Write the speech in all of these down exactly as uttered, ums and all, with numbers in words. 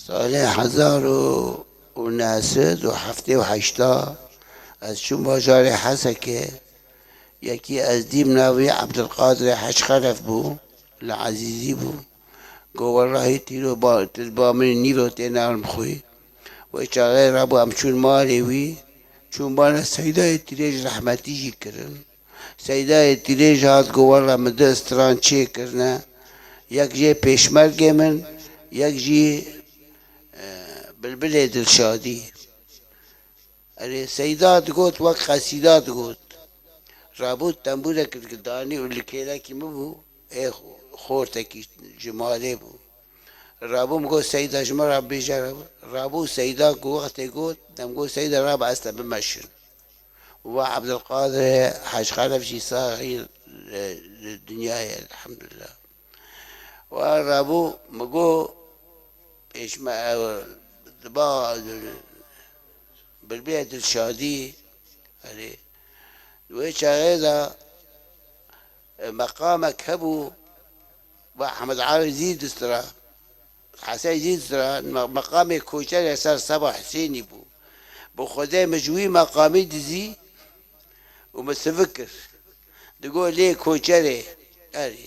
Salê hezar û neh sed û heftê û heşta ez çûm bajarê Hesekê. Yekî ez dîm navê Ebdulqadirê Hec Xelef bû, li Ezîzî bû. Got, "Wellahî tîro ba, tu ba min nîro tê nerim xwî." Wê çaxê rabû em çûn malê wî. Çûn bana Seydayê Tirêj rehmetî jî kirin. Seydayê Tirêj hat got, "Wella min du stran çêkirine. Yek jê pêşmergê min, yek jî, e, Bilbilê Dilşadî." Erê, Seyda digot, wek qesîda digot. Rabû tembûrek danî û li kêlekî min bû, ê xortekî ji malê bû. Rabû min got, "Seyda, ji min re bêje." Rabû Seyda ku wextê got, dem got, "Seyda, rabe ez te bimeşin." Wa Ebdulqadir Hec Xelef jî saxî li, li dinyayê, elhamdulillah. Wa rabû min got, pêşme, ew, diba, Bilbilê Dilşadî, erê, di wê çaxê de, e, meqamek hebû, va Ehmed Alî zî distira, Hesen zî distira, me-, meqamê koçerê ser Seba Husênî bû. Bi Xwedê min ji wî meqamî dizî û min sivik kir. Digot, "Lê koçerê, erê,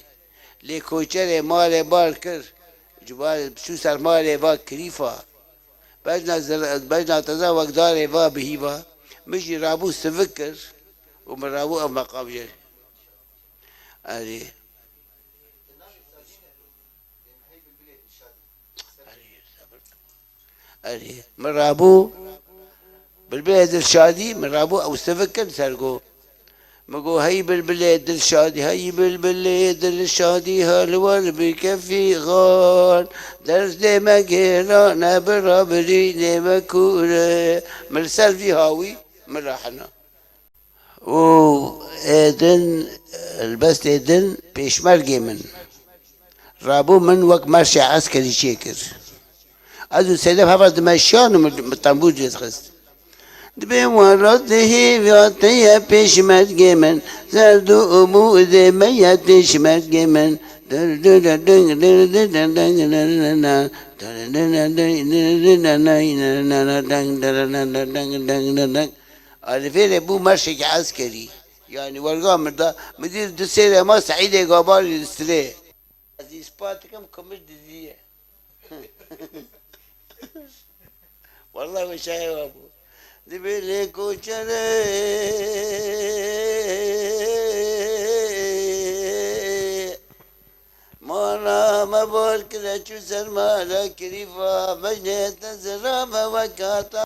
lê koçerê malê bar kir, ciwarê çû ser malê va kirîfa. Bejna zir-, bejna teza wek darê va bihîva." Min jî rabû sivik kir û min rabû ev meqam jê. Erê. Erê. Min rabû Bilbilê Dilşadî, min rabû ew sivik kir ser go. Min got, "Hey Bilbilê Dilşadî, hey Bilbilê Dilşadî, hal wer bi kefî xan. Derdê me gêra ne bi rabirînê me kûr e." Min li ser vî hawî, min rahina. Û ê din, helbestê din pêşmergê min rabû, min wek merşê eskerî çêkir. Ez û Sedef heva dimeşiyan û min, min tembûr jê dixist. Dibê wela dihêviya te ye pêşmergê min, zerd û umûdê me ye pêşmergê min. Alî vê re bû merşekî eskerî. Yanî werga min da, min dî du sêrê ma Seîdê Gabarî li sirê. Ez îspat dikim ku min diziye. Wellahî weşayê wa bû. Dibê lê koçerê. Mala me bar kire çû ser mala kirîfa, bejnê te zira me wek hata.